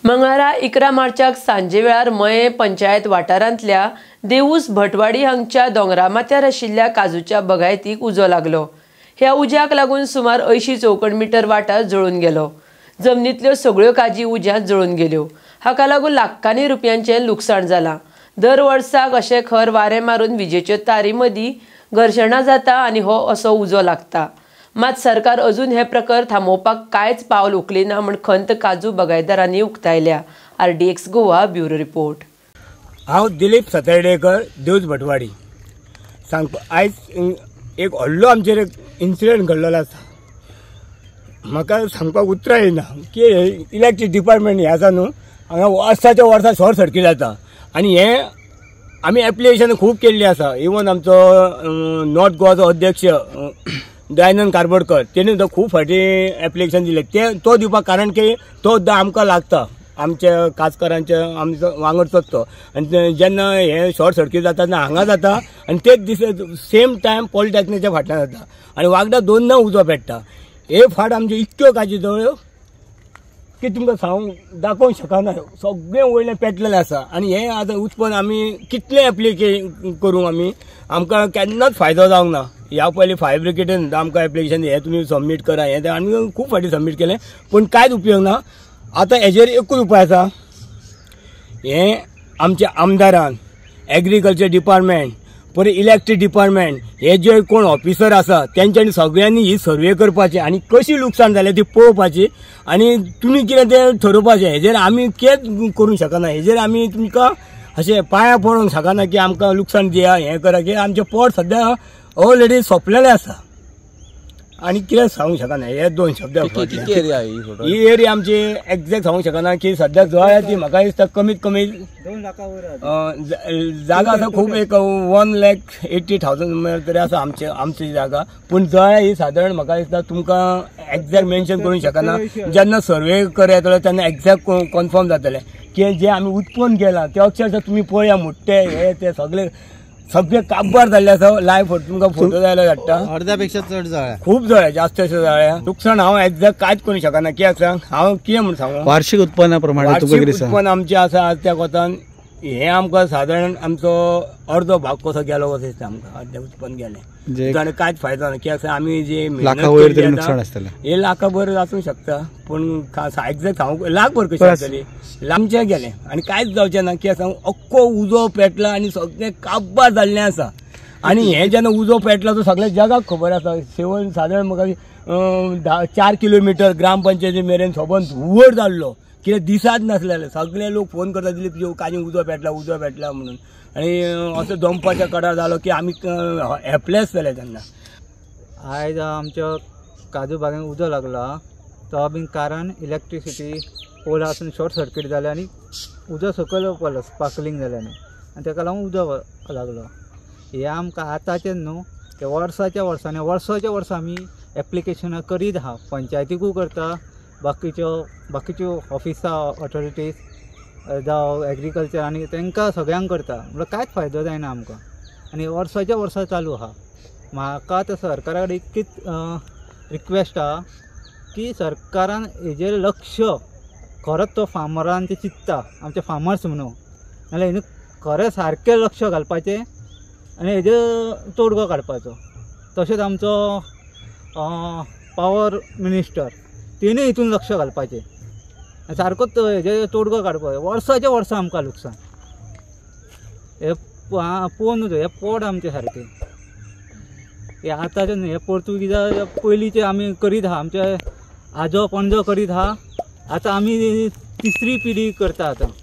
मंगळारा 11 मार्चाक सांजे वेळार मयें पंचायत वाठारांतल्या देवूस भटवाडी हांगच्या दोंगरा माथ्यार आशिल्ल्या काजूच्या बगायतीक उजो लागलो. ह्या उज्याक लागून सुमार 80 चौखण मिटर वाठार जळून गेलो. जमनीतल्यो सगळ्यो काजी उज्यांत जळून गेल्यो. हाका लागून लाखांनी रुपयांचें लुकसाण जालां. दर वर्साक अशें खर वारें मारून विजेच्यो तारी मदीं घर्शणां जाता आनी हो असो उजो लागता. मात सरकार अजून हे प्रकार थांबोवपाक कांयच पावल उखलिना म्हूण खंत काजू बगायदारांनी उक्तायल्या. RDX Goa bureau report. हांव दिलीप सतर्डेकर, देवज भटवाडी. सांग, आयज एक व्हडलो आमचेर एक इन्सिडंट घडलेलो आसा. म्हाका सांगपाक उतरां येना की इलेक्ट्रीक डिपार्टमेंट हें आसा न्हू, हांगा वर्साच्या वर्सा शॉर्ट सर्कीट जाता आनी हें आमी एप्लिकेशन खूब केल्ली आसा. इवन आमचो नॉर्थ गोवाचो अध्यक्ष दयानंद कारबोडकर तेणी सुद्दां खूब फावटी एप्लिकेशन दिलें. ते तो दिवपाक कारण की तो सुद्दां आमकां लागता, आमच्या काजकारांच्या आमचो वांगडचोच तो. आनी जेन्ना हें शॉर्ट सर्कीट जाता तेन्ना हांगा जाता आनी तेच दीस सेम टायम पॉलिटेक्निकच्या फाटल्यान जाता आनी वागडा दोनदा उजो पेट्टा. हे फाट आमच्यो इतक्यो काजी जळ्यो की तुमकां सांगूंक दाखोवंक शकना. सगळें वयलें पेटलेलें आसा आनी हें आतां उत्पन्न आमी कितलें एप्लिकेशन करूंक आमी आमकां केन्नाच फायदो जावंक ना. ह्या पयलीं फायर ब्रिगेडीन सुद्दां आमकां एप्लिकेशन हें तुमी सबमीट करा हें तें आमी खूब फावटी सबमीट केलें, पूण कांयच उपयोग ना. आतां हेजेर एकूच उपाय आसा, हें आमच्या आमदारान, एग्रीकल्चर डिपार्टमेंट, परत इलेक्ट्रीक डिपार्टमेंट, हे जे कोण ऑफिसर आसा तेंच्यांनी सगळ्यांनी ही सर्वे करपाची आनी कशी लुकसाण जालें ती पळोवपाची आनी तुमी कितें तें ठरोवपाचें. हेजेर आमी कितेंच करूंक शकना. हेजेर आमी तुमकां अशें पांयां पडोवंक शकना की आमकां लुकसाण दिया हें करा, की आमचें पोट सद्या ऑलरेडी सोंपलेलें आसा आनी कितें सांगूंक शकना. हे दोन शब्द. ही एरिया आमची एग्जॅक्ट सांगूंक शकना की सद्या जळ्या ती म्हाका दिसता कमीत कमी जागा आसा खूब, एक 1,80,000 तरी आसा आमची आमची जागा. पूण जळ्या ही सादारण म्हाका दिसता तुमकां एग्जॅक्ट मेन्शन करूंक शकना. जेन्ना सर्वे कर येतलो तेन्ना एग्जॅक्ट कन्फर्म जातलें की जें आमी उत्पन्न केलां तें अक्षरशः तुमी पळया, मुट्टे हे ते सगळे सगळे काबार जाल्ले आसा. लायव्ह फोटो तुमकां फोटो जाल्यार धाडटा. अर्ध्या पेक्षा चड जळ्या, खूब जळ्या, जास्त अशें जळ्या. लुकसाण हांव एग्जॅक्ट कांयच करूंक शकना. कित्याक सांग, हांव कितें म्हूण सांगू, वार्षिक उत्पन्ना प्रमाणे वार्षिक उत्पन्न आमचें आसा त्या कोतान हें आमकां सादारण आमचो अर्दो भाग कसो गेलो कसो दिसता आमकां, अर्दें उत्पन्न गेलें आनी कांयच फायदो ना. कित्याक आमी जे लाखा वयर तरी नुकसाण आसतलें, हे लाखा भर आसूंक शकता, पूण एग्जॅक्ट सांगू लाख भर कशें आसतली आमचें गेलें आनी कांयच जावचें ना. कित्याक सांगू, अख्खो उजो पेटला आनी सगळें काबार जाल्लें आसा. आनी हें जेन्ना उजो पेटला तो सगळ्या जगाक खबर आसा. सेवन सादारण म्हाका 4 किलोमिटर ग्रामपंचायती मेरेन सोबन धुंवर जाल्लो, कितें दिसाच नासलेलें. सगळे लोक फोन करता दिलीप काजी उजो पेटला उजो पेटला म्हणून, आनी असो दंपाच्या कडार जालो की आमी हेपलेस जाले तेन्ना. आयज आमच्या काजू बागेक उजो लागला तो बीन कारण इलेक्ट्रिसिटी पोला आसून शॉर्ट सर्कीट जालें आनी उजो सकयल पडलो, स्पार्कलींग जालें आनी ताका लागून उजो लागलो. हें आमकां आतांचें न्हू, ते वर्साच्या वर्सांनी वर्साच्या वर्सा आमी एप्लिकेशनां करीत आहा, पंचायतीकूय करता, बाकीच्यो बाकीच्यो ऑफिसां ऑथॉरिटीज जावं एग्रीकल्चर आनी तांकां सगळ्यांक करता. म्हणल्यार कांयच फायदो जायना आमकां आनी वर्साच्या वर्सा चालू आहा. म्हाका आतां सरकारा कडेन इतकीच रिक्वेस्ट आहा की सरकारान हेजेर लक्ष, खरोच तो फार्मरान ते चिंत्ता आमचे फार्मर्स म्हणून, नाल्यार हेणें खरें सारकें लक्ष घालपाचें आनी हेजेर तोडगो काडपाचो. तशेंच आमचो पावर मिनिस्टर तेणी हितून लक्ष घालपाचें सारकोच हेजे तोडगो काडपाचो. वर्साच्या वर्सा आमकां लुकसाण, हे पळोवन न्हू, हे पोट आमचें सारकें. हे आतांचें न्हू, हे पोर्तुगीजा पयलींचे आमी करीत आहा, आमचे आजो पणजो करीत आहा, आतां आमी तिसरी पिढी करता आतां.